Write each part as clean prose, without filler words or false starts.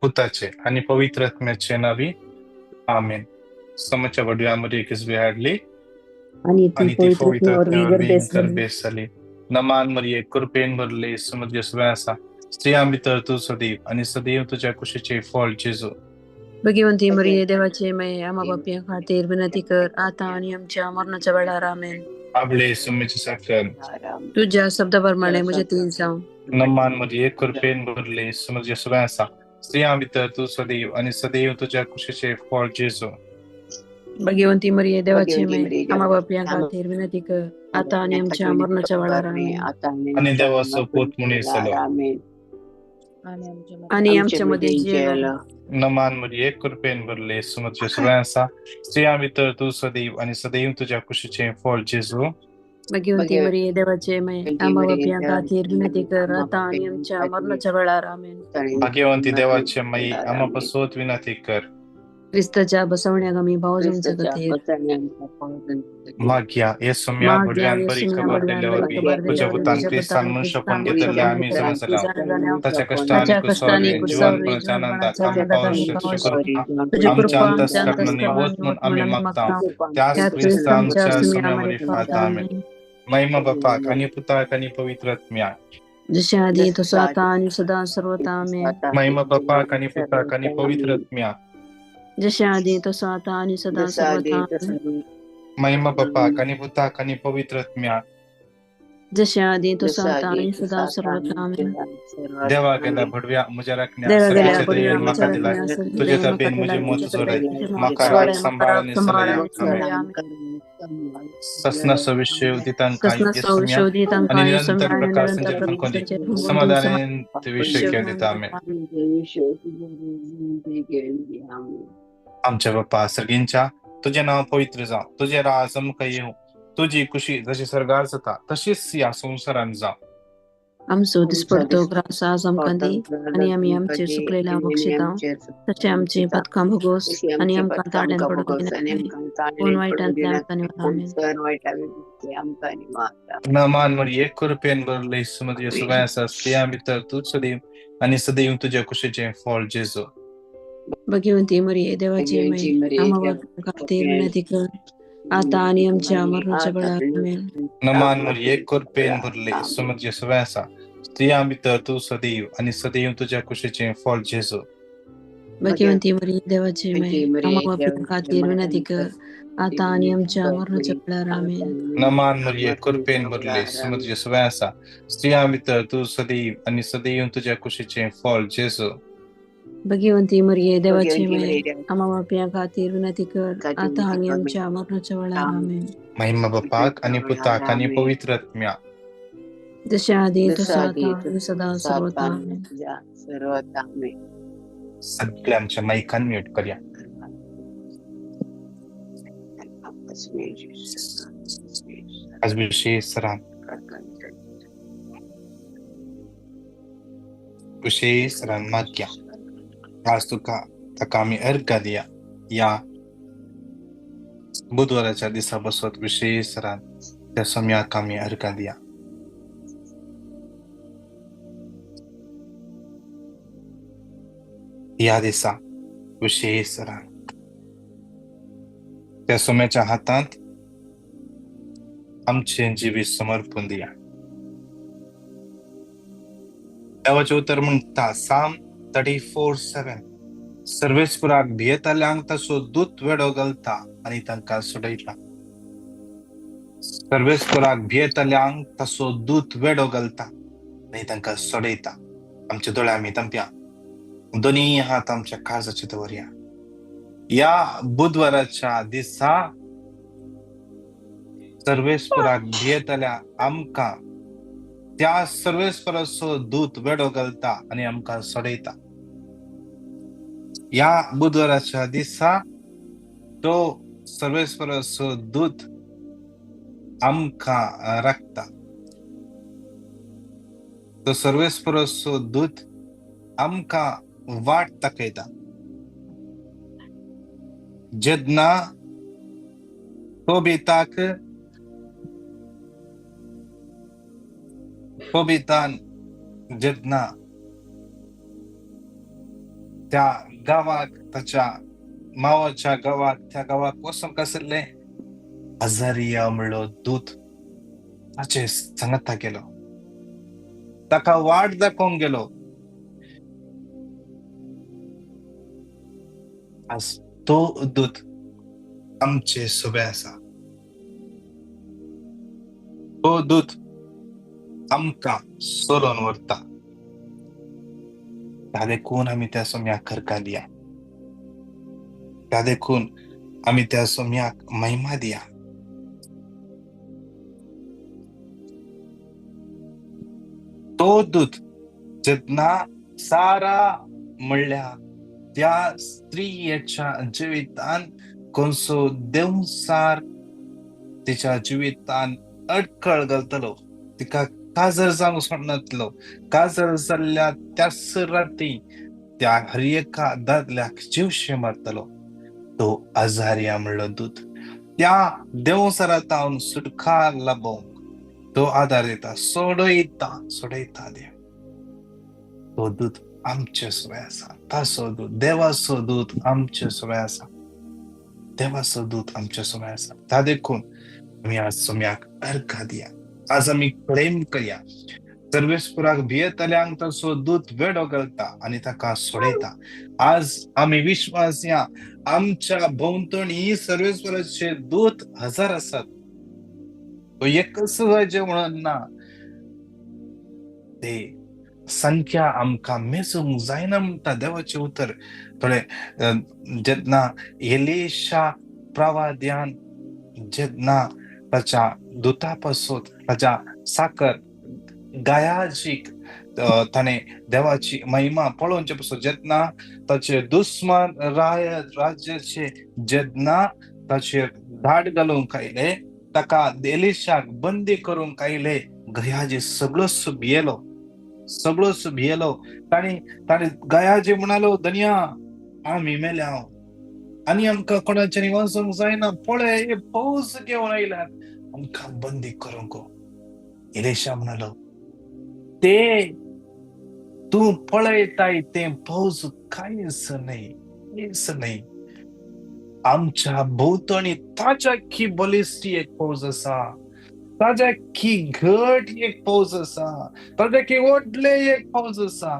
पुताचे आणि पवित्र आत्म्याचे नावी, आमेन. समच्या वडव्या मरिये किसबी हाडली आणि ती आणि ती पवित्र पवित्र आत्म्यावरवी आत्म्यावरवी गर्भेस झाली. गर्भेस झाली. नमान मरिये, कृपेन भरले, समुद्र आसा, स्त्रियां भितर तूं सदैव आणि सदैव तुझ्या कुशीचे फळ जेजू. भगवंती मरिये, देवाचे माये, आम्हा पापयां खातीर विनंती कर, आता आणि आमच्या मरणाच्या वेळार. आमेन. आपले सुमेचे साखर. तुझ्या शब्दाप्रमाणे म्हजे तीन जावं. नमान मरिये, कृपेन भरले, समुद्र आसा, स्त्रियां भितर तूं सदैव आणि सदैव तुझ्या कुशीचे फळ जेजू. भगवंती मरिये, देवाचे भगवंती माये, मरिये, आम्हा पापयां खातीर विनंती कर, आता आणि आमच्या मरणाच्या वेळार. आमेन. आणि देवाचो पूत म्हणून झालो. आणि आमच्या मध्ये जियेलो. नमान मरिये, कृपेन भरले, समुद्र आसा, स्त्रियां भितर तूं सदैव आणि सदैव तुझ्या कुशीचे फळ जेजू. भगवंती मरिये, देवाचे माये, आम्हा पापयां खातीर विनंती कर, आता आणि आमच्या मरणाच्या वेळार. आमेन. भाग्यवंती देवाचे माई, आम्हा पासत विनंती कर. क्रिस्ताच्या बसवण्याक आमी भाव जावचे खातीर. मागया हे सोम्या मागया भडव्यान हे बरी सोम्या खबर भडव्यान दिल्या बरी वरवीं खबर तुझ्या दिल्या पुतान वरवीं तुझ्या क्रिस्तान पुतान मनुष्यपण क्रिस्तान घेतले आमी मनुष्यपण जाणा घेतले जाल्या आमी जाणा जाल्या. ताच्या कश्टांनी ताच्या कश्टांनी कुसावरवीं कुसावरवीं जिवनपणाच्या आनंदाक जिवनपणाच्या आमी आनंदाक पावोवंक आमी शकचे पावोवंक कृपा तुजी आमच्या कृपा आमच्या अंतस्करणांनी अंतस्करणांनी वत म्हूण वत आमी म्हूण आमी मागता, मागता, त्याच त्याच क्रिस्ता क्रिस्तांच्या आमच्या सुम्या सुम्या मारिफात. मारिफात. आमेन. आमेन. महिमा बापाक आणि पुताक आणि पवित्र आत्म्याक. जशें आदी तसो आतां आनी सदां सर्वता. आमेन. महिमा बापाक आणि पुताक आणि पवित्र आत्म्याक. जशें आदी तसो आतां आनी सदां सर्वता. आमेन. महिमा बापाक आणि पुताक आणि पवित्र आत्म्याक. जशें आदी तसो आतां आनी सदां सर्वता. आमेन. देवा गेल्या भडव्या म्हज्या राखण्या देवा गेल्या सर्वेचे भडव्या दयेन म्हज्या म्हाका दिलाय, राखण्या सर्वेचे तुजे दयेन ताबेन म्हाका म्हजें दिलाय, मत तुजे सोडय, ताबेन म्हजें मत म्हाका सोडय, राख म्हाका सांबाळ राख आनी सांबाळ सलया. आनी आमेन. सलया. आमेन. ससना सविश्य उदितांकां ससना येसुम्या सविश्य आणि उदितांकां निरंतर येसुम्या आणि प्रकाश निरंतर संचय प्रकाश फंकोंदी संचय फंकोंदी समाधानान विषय समाधान केले दिता. आमेन. आमच्या बाप्पा सर्गींच्या, तुझे नाव पवित्र जावं, तुझे राज आमकां येवं, तुजी खुशी जशी स्वर्गार जाता तशीच ह्या संवसारान जावं. आमचो दिसपडतो ग्रास आज आमकां दी, आनी आमी आमचे चुकलेल्या बक्षितां, तशें आमची पथकां भोगोस, आनी आमकां ताळ्यान पडूंक दिनाकाय, पूण वायटांतल्यान आमकां निवार. आमेन. नमान मरिये, कृपेन भरले, सुमत सुगाय आसा, स्त्रियां भितर तूं सदैव आणि सदैव तुझ्या कुशीचें फळ जेजू. भगवंती मरिये, देवाची माई, आम्हा खातीर विनंती कर, आता आणि आमच्या मरणाच्या वेळार. आमेन. नमान मरिये, कृपेन भरले, सुमत सुगाय आसा, स्त्रियां भितर तूं सदैव आणि सदैव तुझ्या कुशीचें फळ जेजू. भगवंती मरिये, देवाची माई, आम्हा खातीर विनंती कर, आता आणि आमच्या मरणाच्या वेळार. आमेन. नमान मरिये, कृपेन भरले, सुमत सुगाय आसा, स्त्रियां भितर तूं सदैव आणि सदैव तुझ्या कुशीचें फळ जेजू. भगवंती मरिये, देवाची माई, आम्हा पापयां खातीर विनंती कर, आता आणि आमच्या मरणाच्या वेळार. आमेन. महिमा बापाक आणि पुताक आणि पवित्र आत्म्याक. जशें आदी तसो आतां आनी सदां सर्वता. आमेन. सगळे आमच्या मायकान म्यूट करया. आज विशेष सरान विशेष सरान मागया, आज तुका ताका आमी अर्घा दिया ह्या बुधवाराच्या दिसा बसत विशेष सरान त्या सम्याक आमी अर्घा दिया. ह्या दिसा विशेष सरान त्या सोम्याच्या हातांत आमचें जिवीत समर्पण दिया. देवाचें उतर म्हणटा साम 34:7, सर्वेस्पराक भियेताल्यांक ताचो दूत वेडो घालता आनी तांकां सोडयता. सर्वेस्पराक भियेताल्यांक ताचो दूत वेडो घालता आनी तांकां सोडयता. आमचे दोळे आमी तांपया, दोनी हात आमच्या काळजाचे दवरया. ह्या बुधवाराच्या दिसा सर्वेस्पराक भियेताल्या आमकां त्या सर्वेस्पराचो दूत वेडो घालता आनी आमकां सोडयता. ह्या बुधवाराच्या दिसा तो सर्वेस्पराचो दूत आमकां राखता. तो सर्वेस्पराचो दूत आमकां वाट दाखयता. जेन्ना कोबिताक कोबितान जेन्ना त्या गांवाक, ताच्या मावाच्या गांवाक, त्या गांवाक वचोंक आशिल्लें, अजारिया म्हणलो दूत ताचे सांगाता गेलो, ताका वाट दाखोवंक गेलो. आज तो दूत आमचे सोबे आसा. तो दूत आमकां सोलोवन व्हरता. त्या देखून आमी त्या सोम्याक खरका दिया, त्या देखून आमी त्या सोम्याक महिमा दिया. तो दूत जेन्ना सारा म्हणल्या त्या स्त्रियेच्या जिवितान कोणसो देवसार तिच्या जिवितान अडखळ घालतलो, तिका काजर जावंक सोडनातलो. काजर जाल्ल्या त्याच राती त्या हर एका दादल्याक जिवशे मारतलो. तो अजारिया म्हणलो दूत त्या देवसारा तावन सुटका लाभोवंक तो आदार दिता, सोडयता, सोडयता देव. तो दूत आमचे सोबे आसा. ताचो दूत, देवाचो दूत आमचे सोबे आसा. देवाचो दूत आमचे सोबे आसा. त्या देखून आमी आज सोम्याक अर्घा दिया, आज आमी क्लेम करया. सर्वेस्पुराक भियेतल्यांक ताचो दूत वेडो घालता आनी ताका सोडयता. आज आमी विश्वास या आमच्या भोंवतणी सर्वेस्वराचे दूत हजार आसात. तो एकच जायचे म्हणून ना, ते संख्या आमकां मेजूंक जायना म्हणटा देवाचें उतर. थोडे जेन्ना एलिशा प्रवाद्यान जेन्ना ताच्या दुता पासून ताच्या साकर गायाजीक ताणें देवाची महिमा पळोवचे पासून जेन्ना ताचे दुस्मान राज्याचे जेन्ना ताचेर धाड घालूंक आयले, ताका एलिशाक बंदी करूंक आयले, गयाजी सगळोच भियेलो, सगळोच भियेलो. ताणें ताणें गयाजी म्हणालो, धनया आमी मेल्या आनी आमकां कोणाच्यानी वचूंक जायना, पळय हे फौज घेवन आयल्यात आमकां बंदी करूंक. एलिशा म्हणालो, ते तूं पळयताय तें फौज कांयच न्हय, कांयच न्हय. आमच्या भोंवतणी ताच्या की बलिश्ट एक फौज आसा, ताच्या की घट एक फौज आसा, ताच्या की व्हडले एक फौज आसा.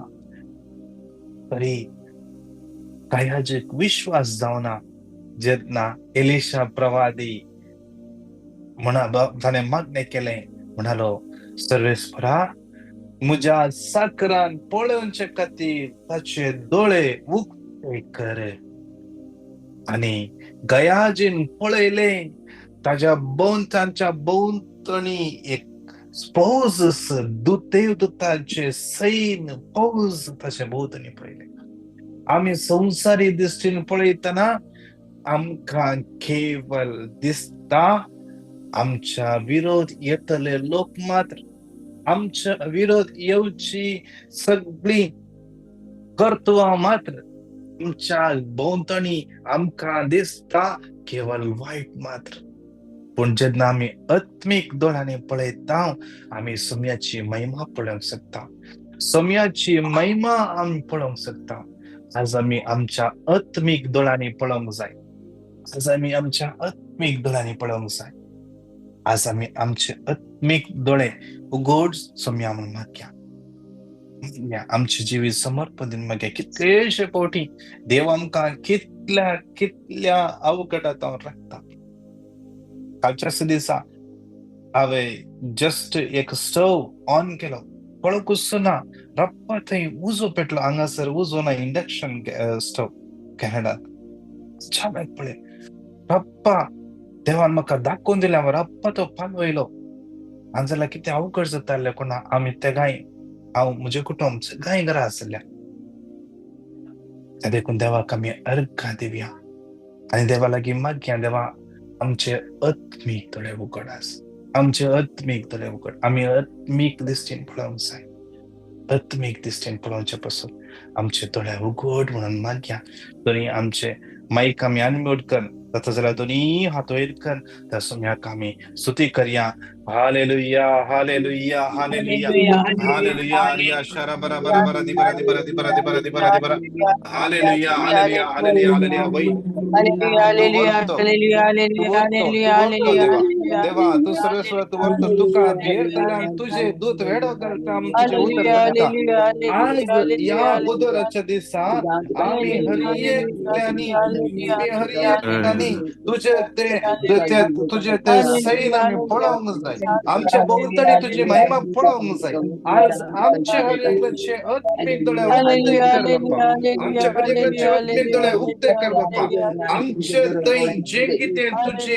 तरी कायाजीक विश्वास जावना. जेन्ना एलिशा प्रवादी म्हणा ताणें मागणें केलें, म्हणालो, सर्वेस्परा म्हज्या साकरान पळोवचे खातीर ताचे दोळे उक्ते कर. आनी गयाजीन पळयलें ताच्या भोंवतांच्या भोंवतणी एक फौज, देवदूतांचे सैन्य फौज ताचे भोंवतणी पळयलें. आमी संवसारी दृश्टीन पळयतना आमकां केवल दिसता आमच्या विरोध येतले लोक मात्र, आमच्या विरोध येवची सगळी कर्तुवां मात्र. आमच्या भोंवतणी आमकां दिसता केवल वायट मात्र. पूण जेन्ना आमी आत्मीक दोळ्यांनी पळयता आमी सोम्याची महिमा पळोवंक शकता, सोम्याची महिमा आमी पळोवंक शकता. आज आमी आमच्या आत्मीक दोळ्यांनी पळोवंक जाय. आज आमी आमच्या आत्मीक दोळ्यांनी पळोवंक जाय. आज आमी आमचे आत्मीक दोळे उगड सोम्या म्हणून मागया, आमचे जिवीत समर्पण दिवन मागया. कितलेशे फावटी देव आमकां कितल्या कितल्या अवघडांत राखता. कालच्याच दिसा हांवें जस्ट एक स्टव ऑन केलो, पळोवंकूच ना, रप्पा थंय उजो पेटलो. हांगासर उजो ना, इंडक्शन स्टव कॅनडांत. छान पळय रप्पा देवान म्हाका दाखोवन दिल्या, रप्पा तो पालवयलो. आनी जाल्यार कितें अवघड जातालें कोणा, आमी तेगांय, हांव म्हजें कुटुंब सगळ्यांय घरा आसल्या. देखून देवाक आमी अर्घां दिवया आनी देवा लागीं मागया, देवा आमचे आत्मीक दोळे उगड आस, आमचे आत्मीक दोळे उगड. आमी आत्मीक दृश्टीन पळोवंक जाय. आत्मीक दृश्टीन पळोवचे पासून आमचे दोळे उगड म्हणून मागया. तरी आमचे मायक आमी अनम्यूट कर. जाता जाल्यार दोनी हात वयर कर त्या सोम्याक आमी स्तुती करया. Hallelujah hallelujah hallelujah hallelujah Riya शरा बरा बरा बरा दी बरा दी बरा दी बरा दी बरा दी बरा दी बरा. Hallelujah hallelujah hallelujah hallelujah. वय तूं वरतो तूं वरतो देवा देवा तूं सर्वेश्वर तूं वरतो तुका भियेतल्यान तुजे दूत वेडो घालता तुजें उतर घालता. आज ह्या बुधवाराच्या दिसा आमी हर एकल्यांनी हर एकल्यांनी तुजे ते तुजे ते सैन आमी पळोवंक जाय. आमच्या भोंवतणी तुजी महिमा पळोवंक जाय. आज आमचे हर एकल्याचे आत्मीक दोळे उक्ते कर बाप्पा. आमच्या हर एकल्याचे आत्मीक दोळे उक्ते कर बाप्पा. आमचे थंय जे कितें तुजी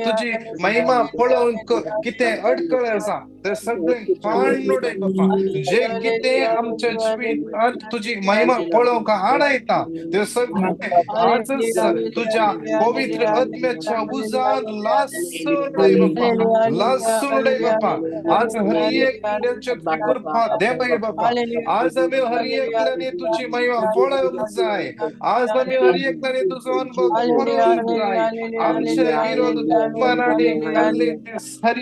तुजी महिमा पळोवंक कितें अडकळ आसा ते सगळें काडून उडय बाप्पा. जे कितें आमच्या जिवितांत तुजी महिमा पळोवंक आडायता ते सगळें आजच तुज्या पवित्र आत्म्याच्या उजान लासून उडय बाप्पा. लासून उडय बाप्पा. आज हर एकल्याच्या तुजी कृपा देवय बाप्पा. आज आमी हर एकल्यानी तुजी महिमा पळोवंक जाय. आज आमी हर एकल्यानी तुजो अनुभव करूंक जाय. आमचे विरोध दुश्मनांनी घाल्ले ते हर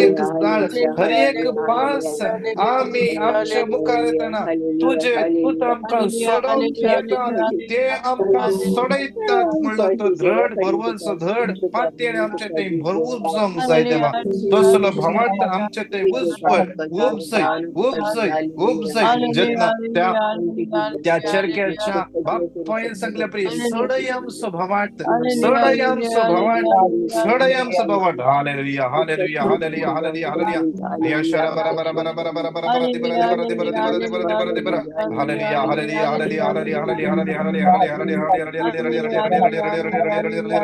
एक जाळ हर एक पास आमी आमच्या मुखार येतना तुजे दूत आमकां सोडोवंक येतात ते आमकां सोडयतात म्हणलो तो धड भरवंसो धड पातयेन आमचे ते भरवूप जावंक जाय देवा. तसलो भावार्थ आमचे ते उपजय उपजय उपजय उपजय जेन्ना त्या त्या चरक्याच्या बापायन सांगल्या परी सडय आमचो भावार्थ सडय आमचो भावार्थ सडय आमचो भावार्थ. Hallelujah hallelujah hallelujah hallelujah hallelujah. Riya शरा बरा बरा बरा बरा बरा बरा बरा दी बरा दी बरा दी बरा दी बरा दी बरा दी बरा दी बरा. Hallelujah hallelujah hallelujah hallelujah hallelujah hallelujah hallelujah hallelujah hallelujah hallelujah hallelujah hallelujah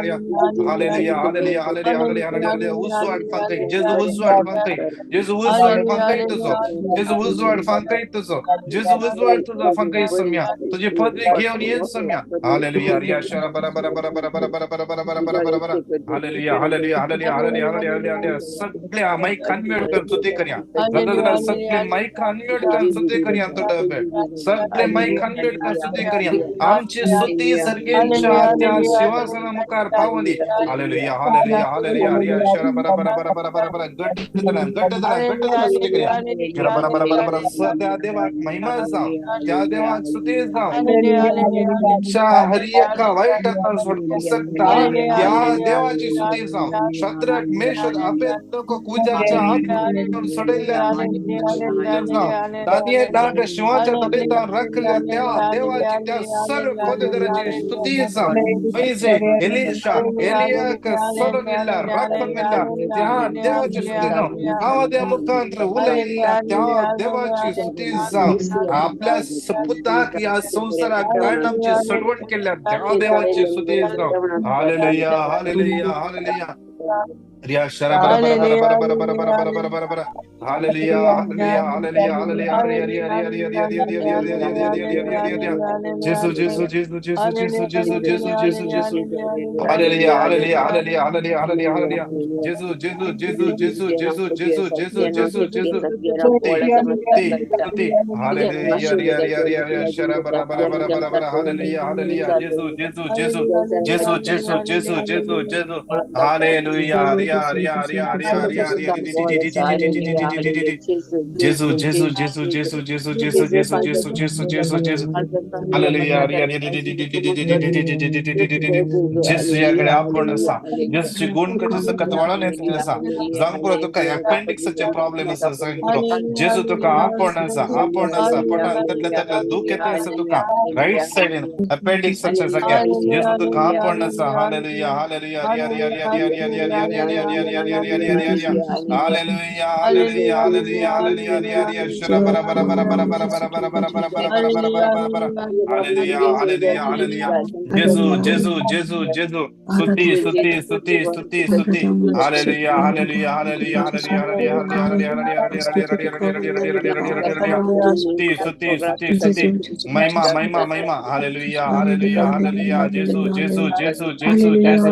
hallelujah hallelujah hallelujah hallelujah hallelujah. उजवाड फांकय जेजू उजवाड फांकय जेजू उजवाड फांकय तुजो जेजू उजवाड फांकय तुजो जेजू उजवाड तुजो फांकय सम्या तुजी पदवी घेवन येत सम्या. हालेलुया रिया शरा बरा बरा बरा बरा बरा बरा बरा बरा बरा बरा बरा बरा. Hallelujah hallelujah hallelujah hallelujah hallelujah hallelujah. सगळ्या माईक अनम्यूट कर स्तुती करया. जाता जाल्यार सगळे माईक अनम्यूट कर स्तुती करया. थोडो वेळ सगळे माईक अनम्यूट कर स्तुती करया. आमची स्तुती सर्गेच्या त्या शिवासना मुखार पावली. हालेलुया हालेलुया हालेलुया रिया शरा बरा बरा बरा बरा बरा बरा. घट्ट जाल्यार घट्ट जाल्यार घट्ट जाल्यार स्तुती करया. बरा बरा बरा बरा. त्या देवाक महिमा जावं त्या देवाक स्तुती जावं. हर एका वायटांत सोडूंक शकता त्या देवाची स्तुती जावं. शद्रक मेशक अबेदनगो उज्याच्या आत सोडयल्ल्या दानियेलाक शिंवाच्या तडेंत राखल्या त्या देवाची त्या सर्व पदवीधराची स्तुती जावं. मोयजे एलिशा एलियाक सोडून येयल्या राखून मेळ्ळ्या त्या देवाची स्तुती जावं. आवाजा मुखांत उलयल्ल्या त्या देवाची स्तुती जावं. आपल्या सपुताक ह्या संवसाराक काडून आमची सोडवण केल्या त्या देवाची स्तुती जावं. हालेलुया हालेलुया हालेलुया रिया शरा बरा बरा बरा बरा बरा बरा बरा बरा बरा बरा. हालेलुया हालेलुया हालेलुया हालेलुया रिया रिया रिया रिया रिया रिया रिया रिया रिया रिया रिया रिया रिया रिया. जेसू जेसू जेसू जेसू जेसू जेसू जेसू जेसू जेसू. Hallelujah hallelujah hallelujah hallelujah hallelujah hallelujah. जेसू जेसू जेसू जेसू जेसू जेसू जेसू जेसू जेसू. स्तुती स्तुती स्तुती. हालेलुया रिया रिया रिया रिया शरा बरा बरा बरा बरा बरा. हालेलुया हालेलुया जेसू जेसू जेसू जेसू जेसू जेसू जेसू जेसू. हालेलुया रिया रिया रिया रिया रिया रिया जेसू जेसू जेसू जेसू जेसू जेसू जेसू जेसू जेसू जेसू जेसू. हालेलुया रिया जेसू आपण आसा जेसूची गुण कशे सकत वाडोवन येतले आसा. जावं पुरो तुका अपेंडिक्साचे प्रॉब्लेम आसा सांग पुरो जेजू तुका आपण आसा आपण आसा. पोटान तकले तकले दूख येता आसा तुका राईट सायडीन अपेंडिक्साच्या जाग्यार जेजू तुका आपण आसा. हालेलुया हालेलुया रिया रिया रिया रिया रिया रिया रिया रिया रिया रिया रिया रिया रिया रिया रिया. हालेलुया हालेलुया हालेलुया हालेलुया रिया रिया शरा बरा बरा बरा बरा बरा बरा बरा बरा बरा बरा बरा बरा बरा बरा बरा. Hallelujah hallelujah hallelujah. जेजू जेजू जेजू जेजू. स्तुती स्तुती स्तुती स्तुती स्तुती. Hallelujah hallelujah hallelujah hallelujah hallelujah hallelujah hallelujah hallelujah hallelujah hallelujah. स्तुती स्तुती स्तुती स्तुती. महिमा महिमा महिमा. Hallelujah hallelujah hallelujah. जेसू जेसू जेसू जेसू जेसू.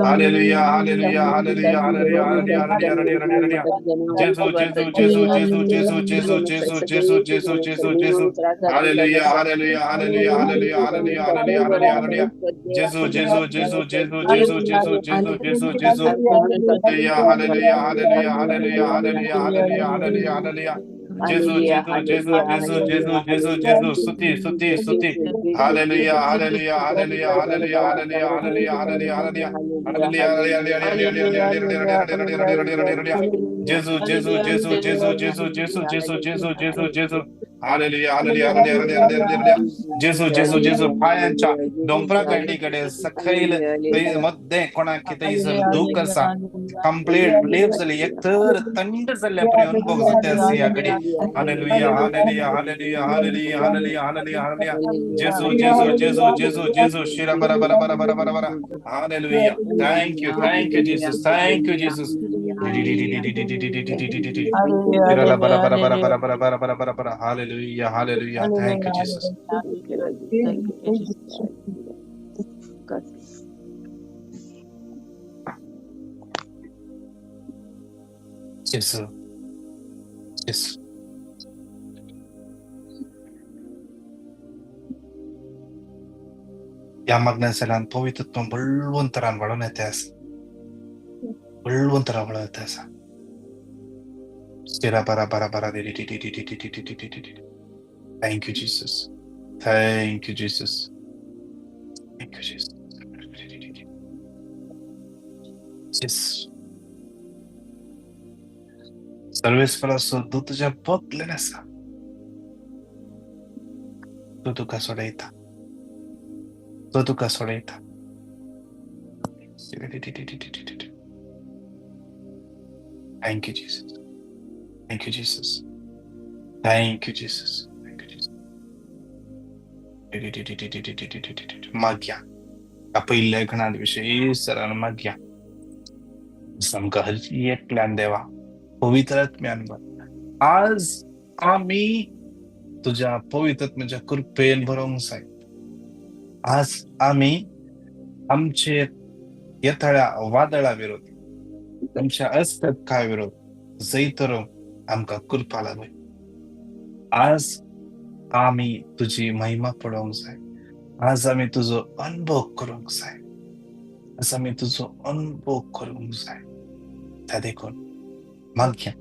Hallelujah hallelujah hallelujah Hallelujah, hallelujah, hallelujah, hallelujah, hallelujah. Gesù, Gesù, Gesù, Gesù, Gesù, Gesù, Gesù, Gesù, Gesù, Gesù, Gesù. Hallelujah, hallelujah, hallelujah, hallelujah, hallelujah, hallelujah, hallelujah, hallelujah. Gesù, Gesù, Gesù, Gesù, Gesù, Gesù, Gesù, Gesù, Gesù. Hallelujah, hallelujah, hallelujah, hallelujah, hallelujah, hallelujah, hallelujah, hallelujah. Gesù, Gesù, Gesù, Gesù, Gesù, Gesù, Gesù. Stuti, stuti, stuti. Hallelujah, hallelujah, hallelujah, hallelujah, hallelujah, hallelujah, hallelujah, hallelujah. Hallelujah, hallelujah, hallelujah, hallelujah, hallelujah, hallelujah, hallelujah. Gesù, Gesù, Gesù, Gesù, Gesù, Gesù, Gesù, Gesù, Gesù, Gesù. Hallelujah, hallelujah, hallelujah, hallelujah, hallelujah. Gesù, Gesù, Gesù. पायांच्या डोंपरा गाडीकडे सकयल थंय मद्दे कोणाक थंयसर दूख आसा complete relief जाली एक तर थंड जाल्ल्या परी अनुभव जाता आसा ह्या घडी. Hallelujah, hallelujah, hallelujah, hallelujah, hallelujah, hallelujah, hallelujah. Gesù, Gesù, Gesù, Gesù, Gesù. Shira bara bara bara bara bara bara. Hallelujah. Thank you Jesus, thank you Jesus. Shira bara bara bara bara bara bara bara bara bara. Hallelujah, hallelujah. Thank you Jesus. Gesù, Gesù. ह्या मागण्या पवित्रत्व बळवंतरान वाडोवन येता आसा, बळवंतरान वाडोवन येता आसा. शिरा बारा बारा बारा. Thank you Jesus, thank you Jesus, thank you Jesus. सर्वेस्पराचो दूत तुज्या बगलेन आसा, तो तुका सोडयता, तो तुका सोडयता. Thank you Jesus, thank you Jesus, thank you Jesus, thank you Jesus. मागया पयल्या गणात विशेष सरान मागया आमकां हर एकल्यान देवा पवित्र आत्म्यान भर. आज आमी तुज्या पवित्र आत्म्याच्या कृपेन भरोंक जाय. आज आमी आमचे येतळ्या वादळा विरोध, आमच्या अस्पदका विरोध जैत आमकां कृपा लागय. आज आमी तुजी महिमा पळोवंक जाय. आज आमी तुजो अनुभव करूंक जाय. आज आमी तुजो अनुभव करूंक जाय. त्या देखून मागया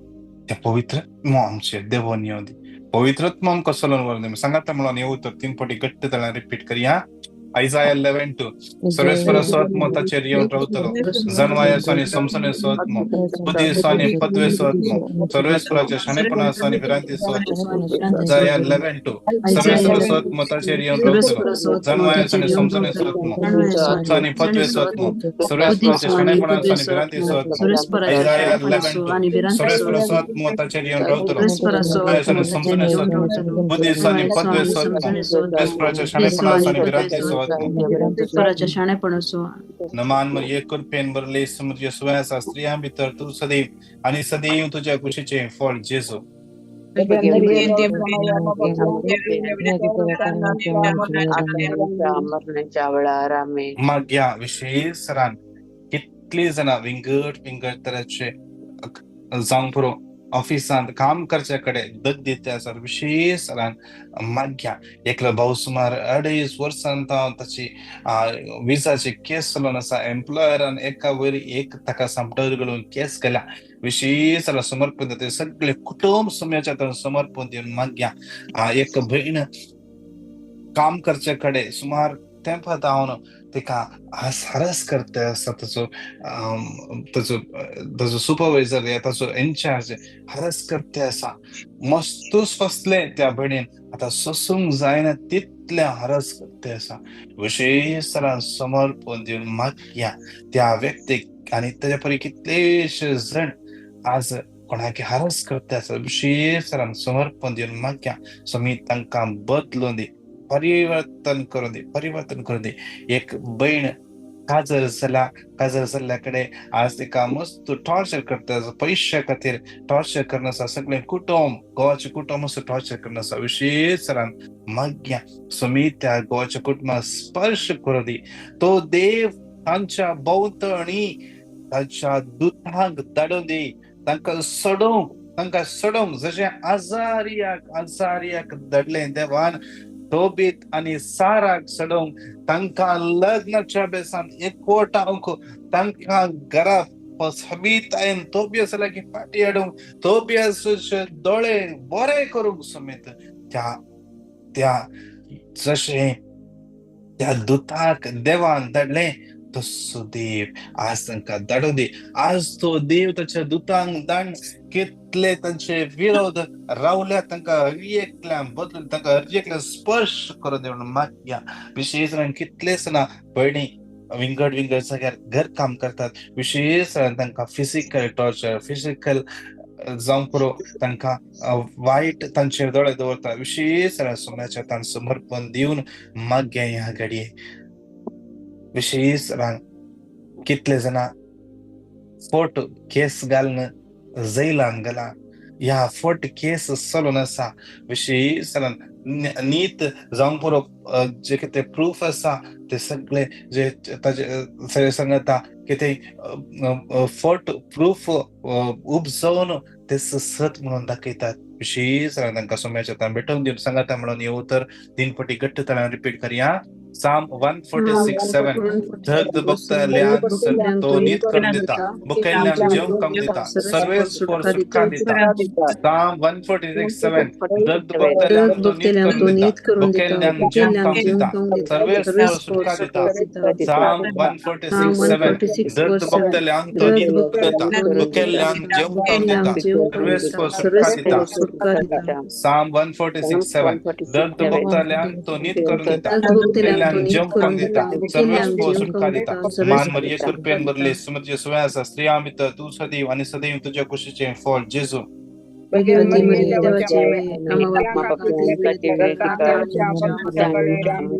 त्या पवित्र आत्मो आमचेर देवोन येवं दी. पवित्र आत्मो आमकां चलोवन व्हरून दी. सांगाता म्हणून हें उतर 3 फावटी घट्ट ताळ्यान रिपीट करया. आयजाया 11:2. सर्वेस्पराचो आत्मो ताचेर येवन रावतलो, जनवायाचो आनी समजणेचो आत्मो, बुद्धीचो आनी पदवेचो आत्मो, सर्वेस्पराच्या शाणेपणाचो आनी भिरांतीचो आत्मो. आयजाया 11:2. सर्वेस्पराचो आत्मो ताचेर येवन रावतलो, जनवायाचो आनी समजणेचो आत्मो, बुद्धीचो आनी पदवेचो आत्मो, सर्वेस्पराच्या शाणेपणाचो आनी भिरांतीचो आत्मो. आयजाया 11:2. सर्वेस्पराचो आत्मो ताचेर येवन रावतलो, जनवायाचो आनी समजणेचो आत्मो, बुद्धीचो आनी पदवेचो आत्मो, सर्वेस्पराच्या शाणेपणाचो आनी भिरांतीचो आत्मो. नमान मरिये कृपेन भरले समुद्र सुवासा, स्त्रियां भितर तूं सदैव आनी सदैव तुज्या कुशीचें फळ जेजू. मागया विशेष सरान कितली जाणां विंगड विंगड तरेचे जावंक पुरो ऑफिसांत काम करचे कडेन दग दिता आसा. विशेष सरान मागया एकलो भाव सुमार 2.5 वर्सां ताची विजाची केस चलोवन आसा. एम्प्लॉयरान एका वयर एक ताका सामटर घालून केस केल्या. विशेष सरान समर्पण दिता, सगळे कुटुंब समयाच्या हातान समर्पण दिवन मागया. एक भयण काम करचे कडेन सुमार तेंपा धांवन तिका हारस करता आसा. ताचो ताचो ताचो सुपरवायझर या ताचो इन्चार्ज हारस करता आसा. मस्तूच फसलें त्या भयणीन, आतां सोसूंक जायना तितलें हारस करता आसा. विशेष तरान समर्पण दिवन मागया त्या व्यक्तीक आनी ताच्या परी कितलेशे जण आज कोणाक हारस करता आसा. विशेष तरान समर्पण दिवन मागया स्वामी तांकां बदलून दी, परिवर्तन करून दी, परिवर्तन करून दी. एक भयण काजर जाल्या, काजर जाल्ल्या कडेन आज तिका मस्त टॉर्चर करता, पयशा खातीर टॉर्चर करून आसा. सगळें कुटुंब, गोवाचें कुटुंब मस्त टॉर्चर करून आसा. विशेष सरान मागया स्वामी त्या गोवाच्या कुटुंबाक स्पर्श करूं दी. तो देव तांच्या भोंवतणी ताच्या दुतांक धाडून दी, तांकां सोडोवंक, तांकां सोडोवंक जशें आजारियाक धाडलें देवान तोबीत आनी साराक सोडोवंक, तांकां लग्नाच्या बेसान एकवटावंक, तांकां घरा समितायेन तोबियस लागीं फाटी हाडूंक, तोबियसाचे दोळे बरे करूंक समेत त्या त्या जशें त्या दुताक देवान धाडलें तसो देव आज तांकां धाडून दी. आज तो देव ताच्या दुतांक धाड कितले तांचे विरोध रावल्या तांकां हर एकल्यान बदलून तांकां हर एकल्यान स्पर्श करून दी म्हणून मागया. विशेश कितले जाणां भयणी विंगड विंगड जाग्यार घर काम करतात, विशेश तांकां फिजिकल टॉर्चर, फिजिकल जावं पुरो तांकां वायट तांचेर दोळे दवरता. विशेष सोम्याच्या तांकां समर्पण दिवन मागया ह्या घडये. विशेष कितले जाणां फोट केस घालून जैलान गेला, ह्या फोट केस चलून आसा. विशेष नीत जावं पुरो जे कितें प्रूफ आसा ते सगळे जे ताजे सांगता कितें फोट प्रूफ उपजोवन ते सत म्हणून दाखयतात. विशेष तांकां सोम्याच्या तांकां भेटोवन दिवन सांगता म्हणून हे उतर 3 पटी घट्ट तळ्यान रिपीट करया. Psalm 146:7 धर्द भक्तल्यांक तो नीत करून दिता, बुकेल्ल्यांक जेवण कम दिता, सर्वेस पोर सुटका दिता. Psalm 146:7 दर्द भक्तल्यांक तो नीत करून दिता, बुकेल्ल्यांक जेवण कम दिता, सर्वेस पोर सुटका दिता. Psalm 146:7 दर्द भक्तल्यांक तो नीत करून दिता, बुकेल्ल्यांक जेवण कम दिता, सर्वेस पोर सुटका दिता. Psalm 146:7 दर्द भक्तल्यांक तो नीत करून दिता, जेवण कम दिता, सर्वेस पोर सुटका दिता. मान मरिये कृपेन भरले, सुमतिचे सुवे आसा, स्त्रियां भितर तूं सदैव आनी सदैव तुज्या कुशीचें फळ जेजू.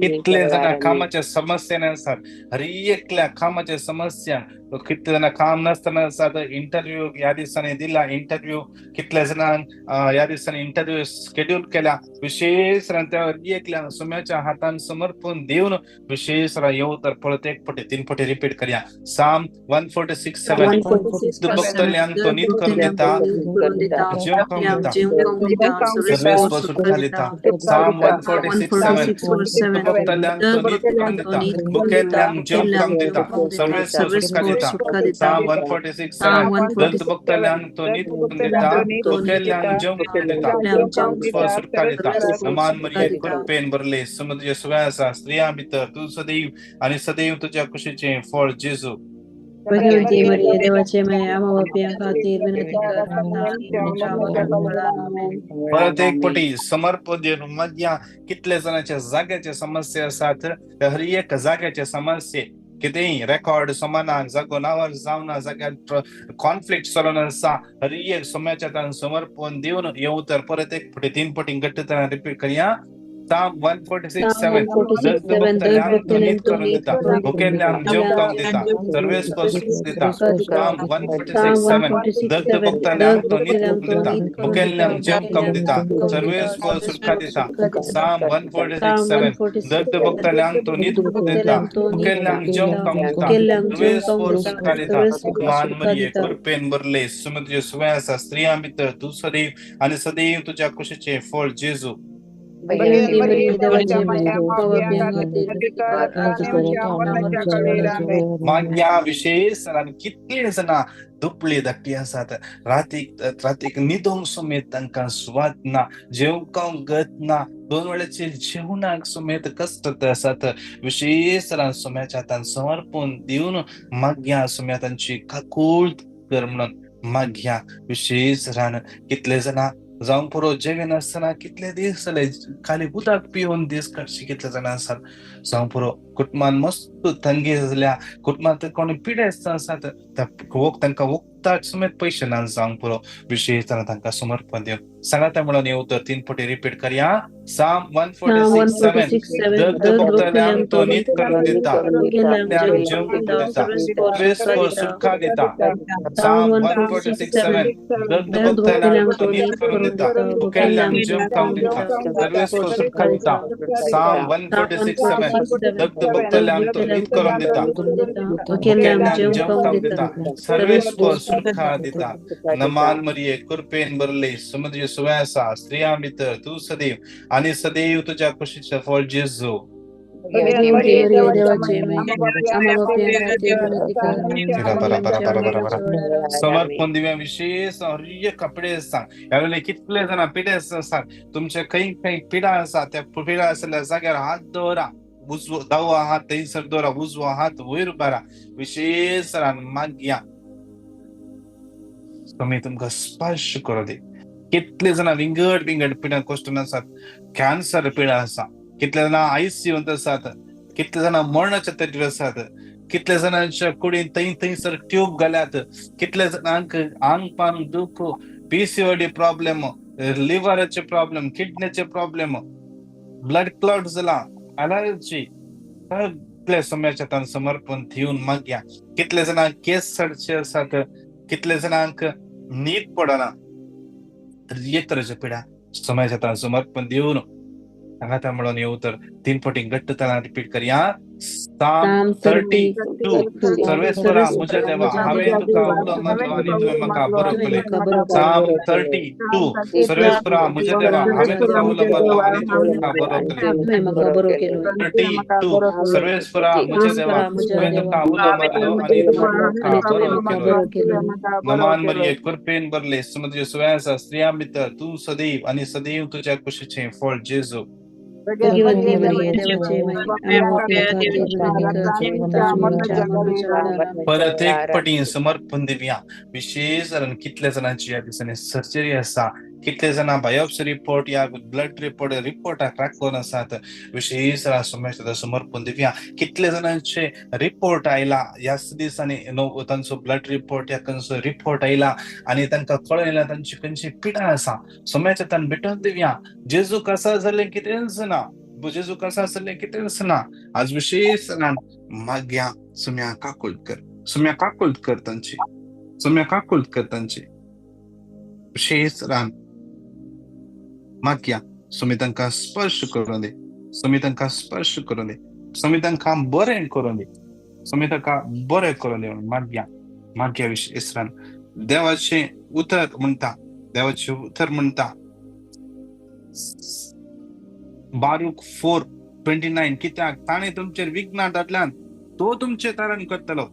कितले जाणां कामाच्या समस्यान आसात, हर एकल्या कामाच्या समस्या, कितले जाणां काम नासतना आसात, इंटरव्यू ह्या दिसांनी दिला, इंटरव्यू कितले जाणांक ह्या दिसांनी इंटरव्यू स्केड्यूल केल्या. विशेष त्या हर एकल्या सोम्याच्या हातान समर्पण दिवन विशेष येऊ तर परत 1 पटी 3 पटी रिपीट करया. Psalm 146:7 भक्तल्यांक तो नीत करून दिता, जेवण करून दिता, सर्वेस पोर सुटका दिता. Psalm 146:7 भक्तल्यांक तो नीत करून दिता, बुकेल्ल्यांक जेवण करून दिता, सर्वेस पोर सुटका दिता. Psalm 146:7 दर्द भक्तल्यांक तो नीत करून दिता, बुकेल्ल्यांक जेवण करून दिता, पोर सुटका दिता. मान मरिये कृपेन भरले, समुद्र सुवे आसा, स्त्रियां भितर तूं सदैव आनी सदैव तुज्या कुशीचें फळ जेजू. परत 1 पटी समर्पण दिवन मागया. कितले जाणांच्या जाग्याचे समस्या आसात, हर एक जाग्याचे समस्ये कितेंय रेकॉर्ड समाना, जागो नांवार जावना, जाग्यार कॉन्फ्लिक्ट चलून आसा, हर एक सोम्याच्या तांकां समर्पण दिवन येवं तर परत 1 पटी 3 पटी घट्ट तरान रिपीट करया. Psalm 146:7 दर्द भक्तल्यांक तो नीत करून दिता, बुकेल्ल्यांक जेवण करून दिता, सर्वेस पोर सुटका दिता. Psalm 146:7 दर्द भक्तल्यांक तो नीत करून दिता, बुकेल्ल्यांक जेवण करून दिता, सर्वेस पोर सुटका दिता. Psalm 146:7 दर्द भक्तल्यांक तो नीत करून दिता, बुकेल्ल्यांक जेवण करून दिता, सर्वेस पोर सुटका दिता. मान मरिये कृपेन भरले, समुद्र सुवे आसा, स्त्रियां भितर तूं सदैव आनी सदैव तुज्या कुशीचें फळ जेजू. मागया विशेष आनी कितले जाणां दुबळी धाकटी आसात, रातीक रातीक न्हिदोंक समेत तांकां सुवात ना, जेवंक गत ना, 2 वेळाचे जेवणाक समेत कश्ट आसात. विशेष सोम्याच्या हातान समर्पण दिवन मागया सोम्या तांची काकूळ कर म्हणून मागया. विशेष रान कितले जाणां जावं पुरो जेविनासतना कितले दीस जाले खाली उदक पिवन दीस काडचे कितले जाणां आसात. जावं पुरो कुटुंबान मस्त तंगी जाल्या, कुटुंबांत कोणी पिडेस्त आसात, तांकां वखदाक समेत पयशे ना जावंक पुरो. विशेश तांकां समर्पण दिवन सांगाता म्हणून हे उतर 3 फावटी रिपीट करया. Psalm 146:7 दग्ध भोगतल्यांक तो नीत करून दिता, जेवण दिता, सर्वेस्पर सुटका दिता. Psalm 146:7 दग्ध भोगतल्यांक तो नीत करून दिता, भुकेल्ल्यांक जेवण खावंक दिता, सर्वेस्पर सुटका दिता. Psalm 146:7 दग्ध भोगतल्यांक तो नीत करून दिता, भुकेल्ल्यांक जेवण खावंक दिता, सर्वेस्पर सुटका दिता. नमान मरिये कृपेन भरले, समुद्र सुवे आसा, स्त्रियां भितर तूं सदैव आनी सदैव तुज्या कुशीचें फळ जेजू. समर्पण दिव्या विशेष हर कपडे सांग. ह्या वेळार कितले जाणां पिडे आसा, तुमचे खंय खंय पिडा आसा त्या पिडा आसल्या जाग्यार हात दवरा, उजवो दावो हात थंयसर दवरा, उजवो हात वयर उबारा, विशेष मागया तुमी तुमकां स्पर्श करूं दी. कितले जाणां विंगड विंगड पिडा कश्टन आसात, कॅन्सर पिडा आसा, कितले जाणां आयसीयूंत आसात, कितले जाणां मरणाच्या तडीर आसात, कितले जाणांच्या कुडीन थंय थंयसर ट्यूब घाल्यात, कितले जाणांक आंग पांग दुख, पीसीओडी प्रॉब्लेम, लिव्हराचे प्रॉब्लेम, किडनीचे प्रॉब्लेम, ब्लड क्लॉट जाला, अलर्जी, सगळे सम्याच्या तान समर्पण दिवन मागया. कितले जाणांक केस सडचे आसात, कितले जाणांक न्हीद पडना, एक तरेचे पिडा समाजाच्या तान समर्पण दिवन सांगाता म्हणून हे उतर 3 फावटी घट्ट तालान रिपीट करया. Psalm 32 सर्वेस्परा म्हज्या देवा, हांवें तुका उलो मारलो आनी तुवें म्हाका बरो केलें. Psalm 32 सर्वेस्परा म्हज्या देवा, हांवें तुका उलो मारलो आनी तुवें म्हाका बरो केलें. 32 सर्वेस्परा म्हज्या देवा, हांवें तुका उलो मारलो आनी तुवें म्हाका बरो केलो. नमान मरिये कृपेन भरले, समुद्र सुवे आसा, स्त्रियां भितर तूं सदैव आनी सदैव तुज्या कुशीचें फळ जेजू. परत एक पटी समर्पण दिवया. विशेष कितले जाणांची ह्या दिसांनी सर्जरी आसा, कितले जाणां बायोप्सी रिपोर्ट या ब्लड रिपोर्ट रिपोर्टाक राखून आसात, विशेष समर्पण दिवया. कितले जाणांचे रिपोर्ट आयला ह्या दिसांनी, तांचो ब्लड रिपोर्ट या खंयचो रिपोर्ट आयला आनी तांकां कळयला तांची खंयची पिडा आसा, सोम्याच्या तान भेटून दिवया. जेजू कसा जालें कितेंच ना, जेजू कसा जालें कितेंच ना. आज विशेष मागया सुम्या काकुळट कर, सुम्या काकुळट कर तांची, सुम्या काकुळट कर तांची. विशेष रान मागया सुमी तांकां स्पर्श करूं दी, सुमी तांकां स्पर्श करूं दी, सुमी तांकां बरें करूं दी, सुमी तांकां बरें करूं दी म्हणून मागया. मागया विशेष रान देवाचें उतर म्हणटा, देवाचें उतर म्हणटा बारूक 4:29 कित्याक ताणें तुमचेर विघ्नां धाडल्यान तो तुमचें तारण करतलो,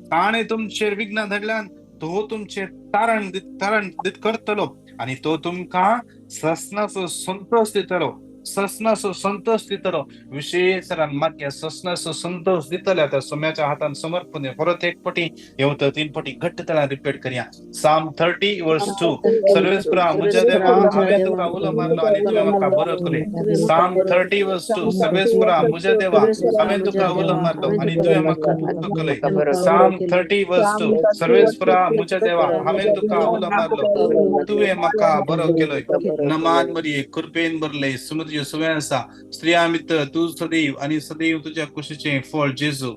ताणें तुमचेर विघ्नां धाडल्यान तो तुमचें तारण तारण करतलो आनी तो तुमकां ससनाचो संतोष दितलो, ससनाचो संतोष दितलो. विशेष मागया ससनाचो संतोष दितले. आतां सोम्याच्या हातान समर्पण परत एक पटी येवता 3 पटी घट्ट ताळान रिपीट करया. Psalm 30:2 सर्वेस्परा म्हज्या देवा, हांवें तुका उलो मारलो आनी तुवें म्हाका बरो केलें. Psalm 30:2 सर्वेस्परा म्हज्या देवा, हांवें तुका उलो मारलो आनी तुवें म्हाका बरो केलें. Psalm 30:2 सर्वेस्परा म्हज्या देवा, हांवें तुका उलो मारलो, तुवें म्हाका बरो केलोय. नमान मरिये कृपेन भरले, समुद्र सुवे आसा, स्त्रियां भितर तूं सदैव आनी सदैव तुज्या कुशीचें फळ जेजू.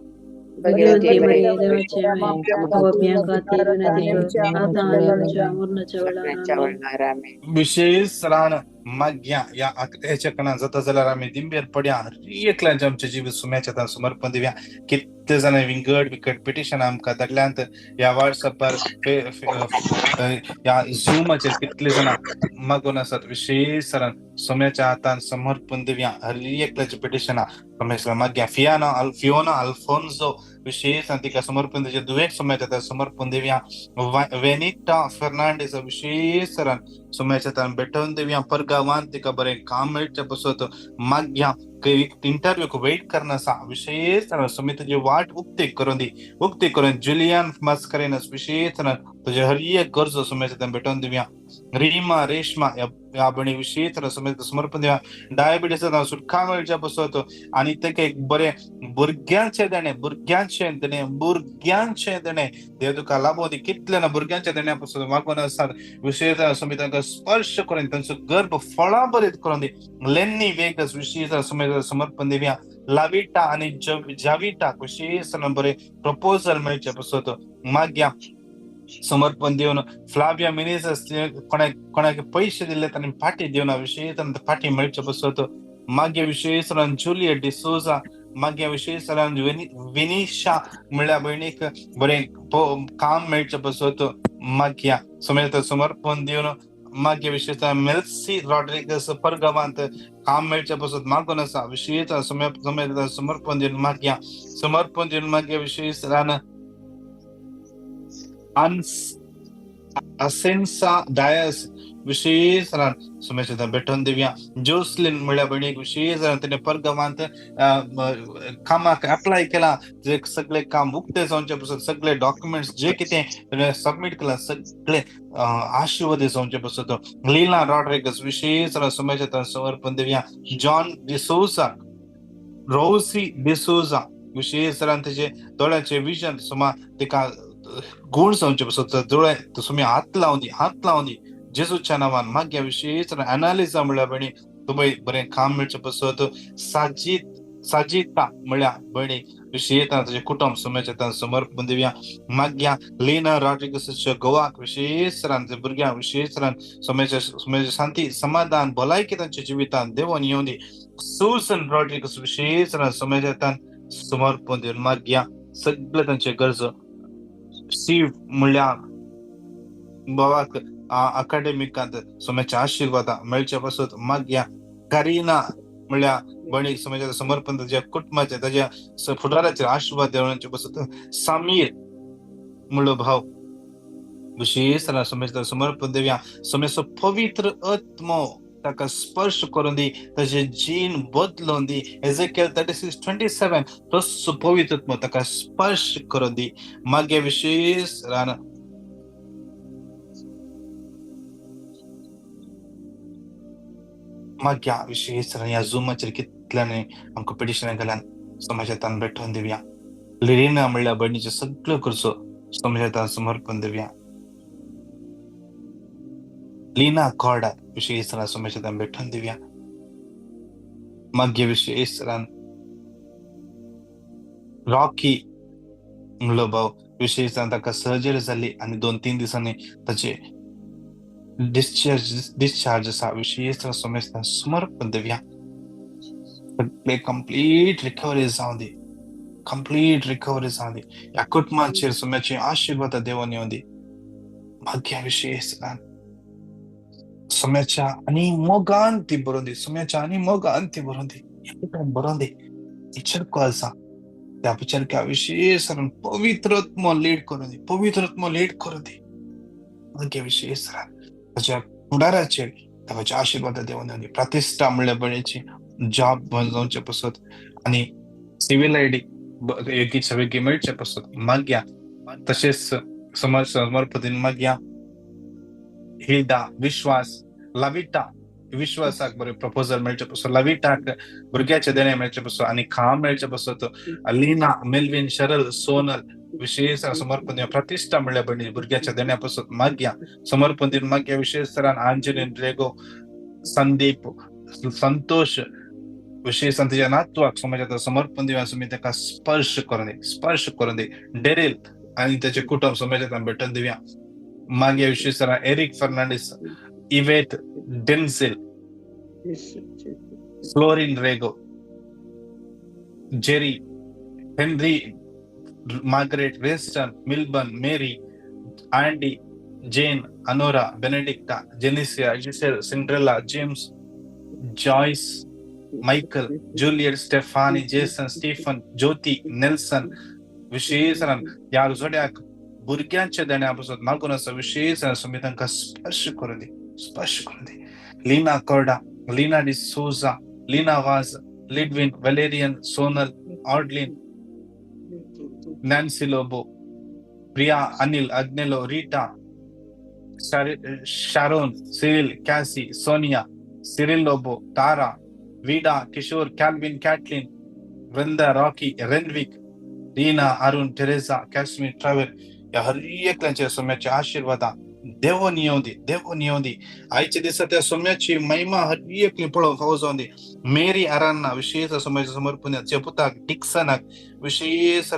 विशेष रान मागया ह्या आकड्याच्या कणा जाता जाल्यार आमी दिंबेर पडया. एकल्याच्या आमच्या जिवीत सुम्याच्या समर्पण दिवया. कितले जाणां विंगड विंगड पिटिशन आमकां धाडल्यांत ह्या वॉट्सएपार, ह्या झुमाचेर कितले जाणां मागून आसात. विशेष सोम्याच्या हातान समर्पण दिवया हर एकल्याच्या पिटिशनां सोम्याच्या मागया. फियोना अल्फोन्सो विशेष तिका समर्पण दिवचें, दुवेक सोम्याच्या हातान समर्पण दिवया. वेनिटा फर्नांडीस विशेष सोम्याच्या हातान भेटोवन दिवया. परगांवान तिका बरें काम मेळचें पसत मागया. इंटरव्यूक वेट करना विशेष सुमी तुजी वाट उक्ती करून दी, उक्ती करून. जुलियन मास्करेनस विशेष तुजे हर एक गरजो सोम्याच्या हातान भेटोवन दिवया. रीमा रेश्मा ह्या भयणी विशेष समर्पण दिवया. डायबिटीस सुटका मेळच्या पासत आनी तेका एक बरें भुरग्यांचें देणें, भुरग्यांचें देणें, भुरग्यांचें देणें देव तुका लाभोवं दी. कितले ना भुरग्यांच्या देण्या पासत मागून आसात, विशेष समेत तांकां स्पर्श करून तांचो गर्भ फळां बरीत करून दी. लेन्नी वेगस विशेष समेत समर्पण दिवया. लाविटा आनी जाविटा विशेष बरें प्रपोजल मेळचे पासत मागया समर्पण दिवन. फ्लाविया मिनेझस कोणाक कोणाक पयशे दिल्ले तांणी पाटी दिवन विशेष पाटी मेळचे पासत मागीर विशेष जुलियट डिसोजा मागीर विशेष विनिशा म्हळ्यार भयणीक बरें काम मेळचे पासत मागया समेत समर्पण दिवन. मागीर विशेष मेल्सी रॉड्रिगस परगांवांत काम मेळचे पासत मागून आसा विशेष समेत समर्पण दिवन मागया समर्पण दिवन. मागीर विशेष असेन्सा डायस विशेष समेत भेटोवन दिवया. जोसलीन म्हळ्यार भयणीक विशेष तिणें परगांवांत कामाक एप्लाय केला, जे सगळे काम उक्ते जावचे पासत सगळे डॉक्युमेंट्स जे कितें तिणें सबमीट केला सगळे आशीर्वाद जावचे पासत. लीला रॉड्रिगस विशेष समेत समर्पण दिवया. जॉन डिसोजा, रोसी डिसोजा विशेष तेजे दोळ्याचे विजन सुमा तिका गुण जावचे पासत दोळे सुमी हात लावन दी, हात लावन दी जेजूच्या नांवान. मागीर विशेष एनालिजा म्हळ्यार भयणी तुमय बरें काम मेळचे पासत. साजिता म्हळ्यार भयणी विशेष ताचें कुटुंब समेत समर्पण दिवया. मागीर लीना रॉड्रिगसाच्या गोवाक विशेष भुरग्यांक विशेष समेत शांती समाधान भलायकी तांच्या जिवितांत देवोन येवन दी. सुसन रॉड्रिगस विशेष समेत समर्पण दिवन मागीर सगळे तांचे गरजो. स्टीव म्हणल्यार भावाक अकाडेमिकांत सोम्याच्या आशिर्वाद मेळचे पासत मागया. करीना म्हणल्यार भयणीक सोम्याच्या समर्पण ताच्या कुटुंबाचे ताच्या फुडाराचेर आशिर्वाद देवण्याचे पासत. समीर म्हणलो भाव विशेष सोम्याच्या समर्पण दिवया. सोम्याचो पवित्र आत्मो ताका स्पर्श करून दी, ताचे जीण बदलून दी. एजेकियल 36:27 तसो पवित्र आत्मो ताका स्पर्श करून दी. मागीर विशेष मागीर विशेष ह्या झुमाचेर कितल्यानी आमकां पिटिशनां केल्यान समाजांत भेटोवन दिवया. लिरिना म्हणल्यार भयणीचे सगळ्यो गरजो समाजांत समर्पण दिवया. लीना कॉर्डा विशेष समाजांत भेटोवन दिवया. मागीर विशेष रॉकी म्हणलो भाव विशेष ताका सर्जरी जाली आनी 2-3 दिसांनी ताचे डिस्चार्ज आसा विशेष समाजांत समर्पण दिवया. सगळे कंप्लीट रिकवरी जावं दी, कंप्लीट रिकवरी जावं दी. ह्या कुटुंबाचेर सोम्याचे आशिर्वाद देवोन येवं दी. मागीर विशेष सोम्याच्या आनी मोगान ती बरोवन दी, सोम्याच्या आनी मोगान ती बरोवन दी, बरोवन दी. चरको आसा त्या चरक्या विशेष पवित्र आत्मो लीड करून दी, पवित्र आत्मो लीड करून दी. मागीर विशेष ताच्या फुडाराचेर ताच्या आशिर्वाद देवोन येवं दी. प्रतिश्ठा म्हणल्यार भयणीची जॉब जावचे पासत आनी सिवील आयडी योगीच्या वेगळी मेळचे पासत मागया. तशेंच समर्पण मागया. हिल्डा विश्वास लाविटा विश्वासाक बरें प्रपोजल मेळचे पासत, लाविटाक भुरग्याचे देणें मेळचे पासत आनी काम मेळचे पासत. लीना मेल्विन शरल सोनल विशेष समर्पण दिवया. प्रतिश्ठा म्हणल्यार भयणी भुरग्याच्या देण्या पासत मागया समर्पण दिवन. मागया विशेष तरान आंजनेन रेगो संदीप संतोष विशेष ताच्या नातवाक समाजात समर्पण दिवया. सुमी ताका स्पर्श करून दी, स्पर्श करून दी. डेरिल आनी ताचे कुटुंब समाजात भेटून दिवया. मागीर विशेष Eric Fernandes, Yvette Denzil, Florin Rego, Jerry, Henry, Margaret Winston, Milburn, Mary, Andy, Jane, Anora, Benedicta, Jenicia, Giselle, Cinderella, James, Joyce, Michael, Juliet, Stephanie, Jason, Stephen, Jyoti, Nelson विशेष ह्या जोड्याक भुरग्यांच्या देण्या पासून मागून आसा विशेष सुमी तांकां स्पर्श करून दी, स्पर्श करून दी. Lina Korda, Lina D'Souza, Lina Vaz, Lidwin, Valerian, Sonal, Audlin, Nancy Lobo, Priya, Anil, Agnelo, Rita, Sharon, Cyril, Cassie, Sonia, Cyril Lobo, Tara, Vida, Kishore, Calvin, Catlin, Vrinda, Rocky, Renwick, Reena, Arun, Teresa, Kashmir, Trevor ह्या हर एकल्याच्या सोम्याचे आशीर्वादा देवोन येवं दी, देवोन येवं दी. आयच्या दिसा त्या सोम्याची महिमा हर एकली पळोवंक फावो जावं दी. मेरी अरांना विशेष सोम्याचे समर्पण द्या, पुताक डिक्सनाक विशेष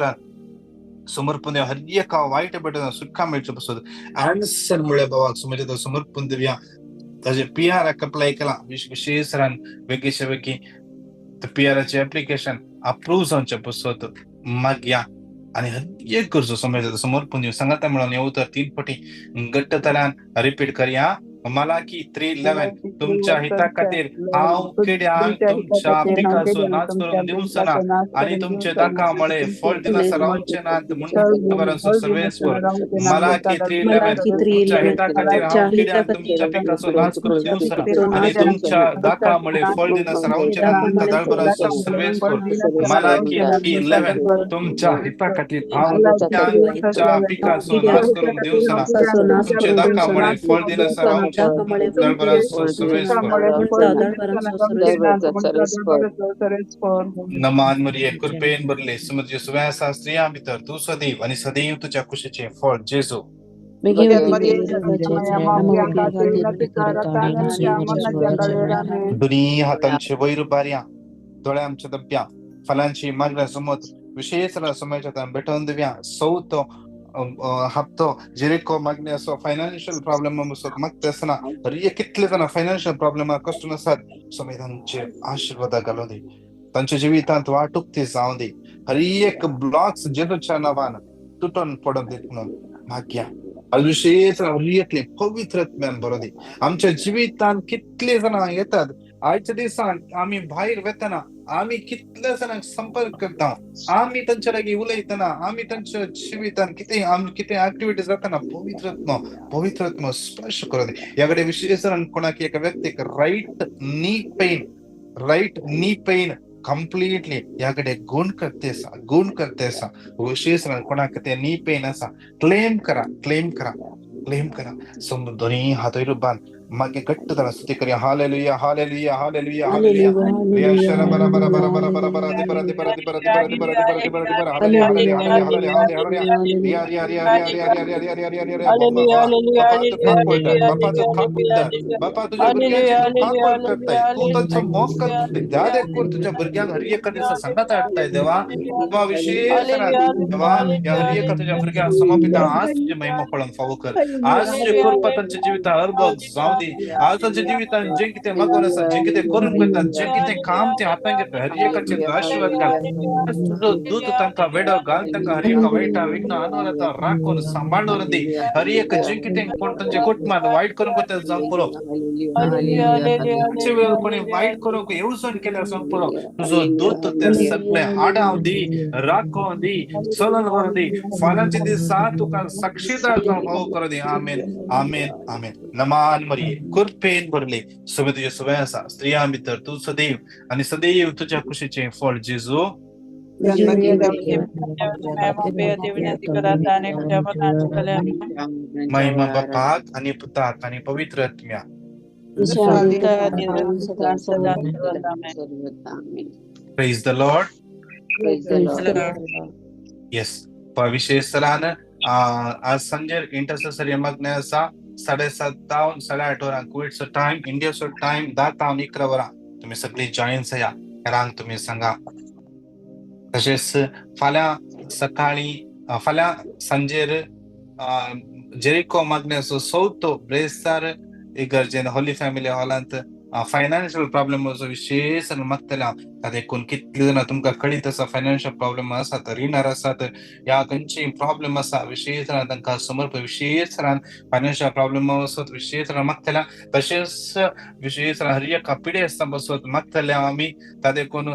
समर्पण द्या, हर एका वायट बेटा सुटका मेळचो पसत आन्सर मुळे बाबाक सोम्याचे समर्पण दिवया. ताजे पी आर अप्लाय केला विशेष वेगीच्या वेगी पी आराचे एप्लिकेशन अप्रूव जावचे पसत मागया आणि हर एक गरजो समज समर्पण दिवं. सांगाता म्हणून येऊ तर 3 पटी घट्ट तल्यान रिपीट करया. मलाकी 3:11 तुमच्या हिता खातीर हांव किड्यांक तुमच्या पिकाचो नाश करून दिवचो ना आणि तुमचे दाकामुळे फळ दिनासतना रावचे नात म्हणून सर्वेस्पर. मलाकी 3:11 तुमच्या हिता खातीर हांव किड्यांक तुमच्या पिकाचो नाश करून दिवचो ना आणि तुमच्या दाकामुळे फळ दिनासतना रावचे नात म्हणटा दळभराचो सर्वेस्पर. मलाकी 3:11 तुमच्या हिता खातीर हांव किड्यांक तुमच्या पिकाचो नाश करून दिवचो ना तुमच्या दाकामुळे फळ दिनासतना रावचे. नमान मरिये कृपेन भरले समज सुव्या स्त्रियां भितर तूं सदैव आणि सदैव तुझ्या कुशीचे फळ जेजू. दोन्ही हातांचे वैर बारया दोळ्या आमच्या दब्या फलांची मागण्या समज विशेष समयाच्या भेटोवन दिव्या. सौतो हप्तो जेरिको मागणी असो फायनान्शियल प्रॉब्लेम मागता आसतना हर कितले जाणां फायनान्शियल प्रॉब्लेम कश्ट आसात स्वामी तांचे आशिर्वादा घालूं दी, तांच्या जिवितांत वाट उक्ती जावं दी. हर एक ब्लॉक्स जेजूच्या नांवान तुटून पडून दी म्हणून मागया. विशेष हर एकले पवित्र आत्म्यान बरो दी. आमच्या जिवितांत कितले जाणां येतात आयच्या दिसान आमी भायर वेतना आमी कितल्या जाणांक संपर्क करता, आमी तांच्या लागीं उलयतना, आमी तांच्या जिवितान कितें आमी कितें एक्टिविटी जातना पवित्र आत्मो पवित्र आत्मो स्पर्श करूं दी. ह्या कडेन विशेष कोणाक एका व्यक्तीक right knee pain, right knee pain completely ह्या कडेन गुण करते आसा, गुण करते आसा. विशेष कोणाक ते नी पेन आसा क्लेम करा, क्लेम करा, क्लेम करा. समज दोन्ही हात बांद मागे घट्ट जाणा स्तुती करूया. Hallelujah hallelujah hallelujah hallelujah. बरा बरा बरा बरा बरा बरा दे बरा दे बरा दे बरा दे बरा दे बरा दे बरा दे बरा हालेलुया हालेलुया हालेलुया हालेलुया. रिया रिया रिया रिया रिया रिया रिया रिया रिया रिया. बापा तू खाक बापा तू खाक बापा तुझ्या भुरग्यांची तूं खाक करताय, तूं तांचो मोग करताय. द्या देखून तुझ्या भुरग्यांक हर एका दिसा सांगात हाडटाय देवा. बाबा विशेष देवा ह्या हर एका तुझ्या भुरग्यांक समर्पिता. आज तुजी महिमा पळोवंक फावो कर. आज तुजे कृपा तांच्या जिवितांत अनुभव जावं दी. आज तांच्या जिवितांत जें कितें मागून आसा, जें कितें करूंक करतात, जें कितें काम ते हातान घेता हर एकाचेर आशिर्वाद घाल. तुजो दूत तांकां वेडो घाल, तांकां हर एका वायटा विघ्न अनवरता राखून सांबाळून दी. हर एक जें कितें कोण तांच्या कुटुंबांत वायट करूंक वता जावंक पुरो, तांचे वेळार कोणी वायट करूंक येवजण केल्यार जावंक पुरो, तुजो दूत ते सगळे आडाव दी, राखोवन दी, चलून व्हरून दी. फाल्यांच्या दिसा तुका साक्षीदार जावंक फावो करूं दी. आमेन आमेन आमेन. नमान मरिये कृपेन भरले सगळे तुजे सवय आसा स्त्रियां भितर तूं सदैव आणि सदैव तुझ्या कुशीचे फळ जेजू. महिमा बापाक आणि पुताक आणि पवित्र आत्म्या. Praise the Lord. Yes. विशेष तरान आज संजय इंटरसेसरी मागणे आसा 7:30 तावन 8:30 वरां कुवेटचो टायम, इंडियाचो टायम 10 तावन 11 वरां. तुमी सगळीं जॉईन जाया, हेरांक तुमी सांगा. तशेंच फाल्यां सकाळीं फाल्यां सांजेर जेरिको मागण्याचो चवथो ब्रेस्तार इगर्जेन होली फॅमिली हॉलांत फायनान्शियल प्रॉब्लेमाचो विशेष मागतले हांव. देखून कितले जाणां तुमकां कळीत आसा फायनान्शियल प्रॉब्लेम आसात, रिणार आसात या खंयची प्रॉब्लेम आसा, विशेष तांकां समर्प विशेष फायनान्शियल प्रॉब्लेम आसत विशेष मागतले. तशेंच विशेष हर एका पिडे आसता बसत मागतले आमी. ता देखून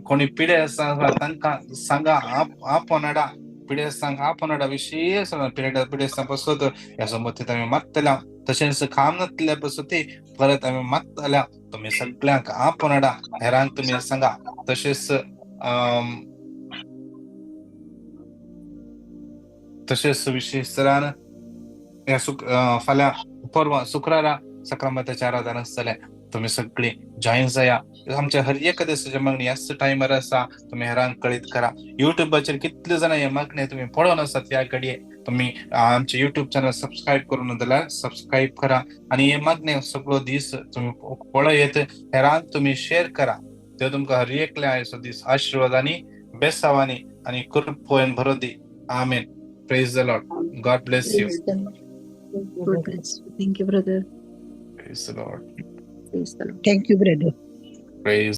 कोणी पिडे आसा तांकां सांगा आपोवन हाडा, पिडेस्तांक आपोवन हाडा विशेष पिडेस्तां बसत ह्या संबंदीत आमी मागतले. तशेंच काम नातल्या पसती परत आमी मागतल्या तुमी सगळ्यांक आपोवन हाडा, हेरांक तुमी सांगा. तशेंच तशेंच विशेष तरान ह्या फाल्यां परवा शुक्रारा सक्रमताचें आराधन आसतलें. तुमी सगळीं जॉयन जाया. आमच्या हर एका दिसाच्या मागणी ह्याच टायमार आसा. तुमी हेरांक कळीत करा. युट्यूबाचेर कितले जाणां हे मागणे तुमी पळोवन आसात. ह्या घडये तुमी आमचे युट्यूब चॅनल सबस्क्रायब करून जाल्यार सबस्क्रायब करा आनी हे मागणे सगळो दीस तुमी पळयत हेरांक तुमी शेअर करा. देव तुमकां हर एकल्या आयचो दीस आशिर्वादांनी, बेसावांनी आनी कृपेन भरो दी. आमेन. Praise the Lord. God bless you. God bless. Thank you, brother. Praise the Lord. Praise the Lord. Thank you, brother. Praise